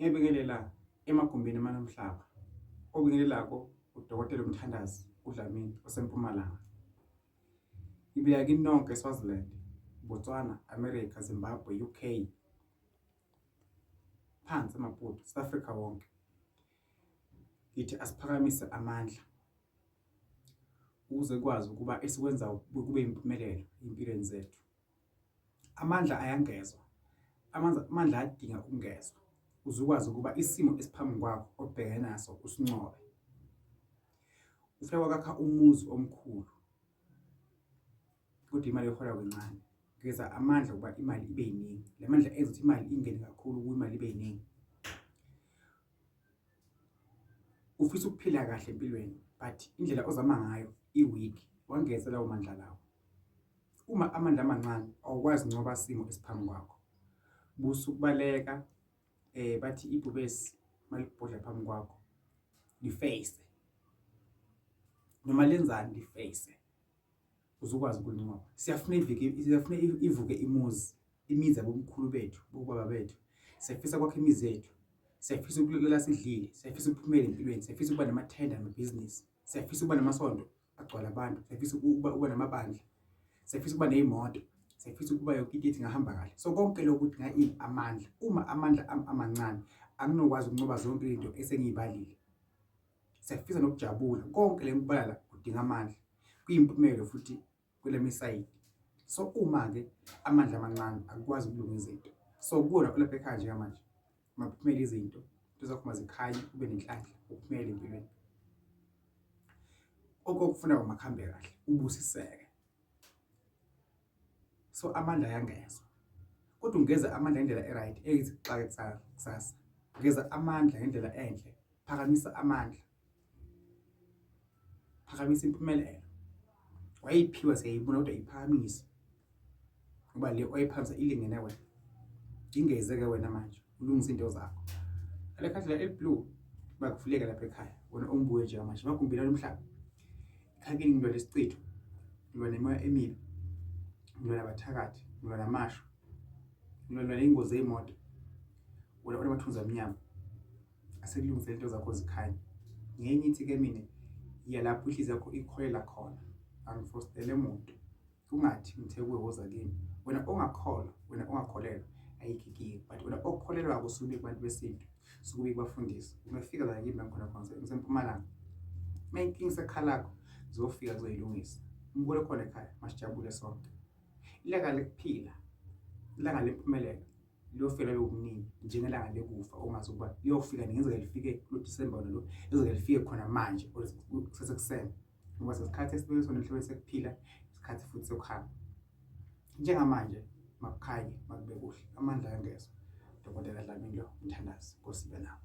Ngiyabingelela emagumbini amane omhlaba. Obingelelako uDokotela uMthandazi uDlamini oseMpumalanga. Ngibuya kini nonke eSwaziland, Botswana, America, Zimbabwe, UK, phansi eMaputo, South Africa wonke. Ngithi asiphakamise amandla ukuze kwazi ukuba esikwenzayo kube impumelelo empilweni zethu. Amandla ayangezwa, amandla ayadinga ukungezwa ukuze ukwazi ukuba isimo esiphambi kwakho obhekene naso usinqobe. Ufike wakwakha umuzi omkhulu kodwa imali oyihola kancane. Ngeza amandla ukuba imali ibe yiningi. La mandla enza ukuthi imali ingene kakhulu ukuba imali ibe yiningi. Ufisa ukuphila kahle empilweni but indlela ozama ngayo i-weak, wangeza lawo mandla lawo. Uma amandla amancane awukwazi ncoba simo esiphambi kwakho. Busa ukubaleka bathi ibhubesi malikubhodla phambi kwakho lifeyise noma lenzani lifeyise uzokwazi ukulinqoba. Siyafuna iviki siyafuna ivuke imuzi imizi yabomkhulu bethu bobaba bethu. Siyafisa kwakha imizi yethu. Siyafisa ukulala sidlile, siyafisa ukuphumela empilweni, siyafisa ukuba namathenda amabhizinisi, siyafisa ukuba namasonto agcwala abantu, siyafisa ukuba namabandla, siyafisa ukuba ney'moto, siyafisa ukuba yonke into ethi ingahamba kahle. So konke lokhu kudinga ini? Amandla. Uma amandla ami amancane anginokwazi ukuncoba zonke izinto esengiy'balile. Siyafisa nokujabula, konke le ngikubala la kudinga amandla. Kuyimpumelelo futhi kwelami isayidi. So uma-ke amandla amancane akukwazi ukulunga izinto. So kuwona olapha ekhaya njengamanje makuphumele izinto, into zakho mazikhanye ube nenhlanhla uphumele empilweni. Okokufuneka makuhambe kahle ubusiseke. So amandla ayangezwa kodwa ungeza amandla ngendlela e-right eyithi kuxake kusasa. Ngeza amandla ngendlela enhle, phakamisa amandla. Phakamisa impumelelo. Wayiphiwa siyayibona kodwa iphakamise. Ngoba le oyiphakamisa ilingene wena. Ingeze-ke wena manje ulungise into zakho. Ale khathi la eli-blue bakuvuleka lapha ekhaya wena ongibuye njengamanje magumbini alomhlaba. Ekhaya kini ngilwa nesichitho, ngilwa nemimoya emibi, ngilwa nabathakathi, ngilwa namashwa, ngilwa ney'ngozi zey'moto. Wena onamathunzi amnyama. Asekulungisele into zakho zikhanye. Ngeke ngithi-ke mina iya lapho inhliziyo yakho ikholela khona, angifostele muntu. Kungathi ngithe kuwe woza kimi. Wena ongakholwa, wena ongakholelwa ayikho inkinga but wena okholelwako suke kubantu besintu, suke kubafundisi. Ungafika la kimi la ngikhona khona ngiseMpumalanga. Uma inkinga isekhalakho ngizofika ngizoyilungisa. Umbulo khona ekhaya masijabule sonke. Ilanga lokuphila, ilanga lempumelelo liyofika lokuningi njengelanga lekufa ongazi ukuba liyofika ningenzeka lifike kulo December wona lo lizeke lifike khona manje or kusesekuseni ngoba sesikhathi esibeke sona emhlabeni sekuphila isikhathi futhi sokuhamba njengamanje makukhanye makube kuhle amandla ayangezwa. Dokotela Dlamini lo umthandazi Nkosi ibe nawe.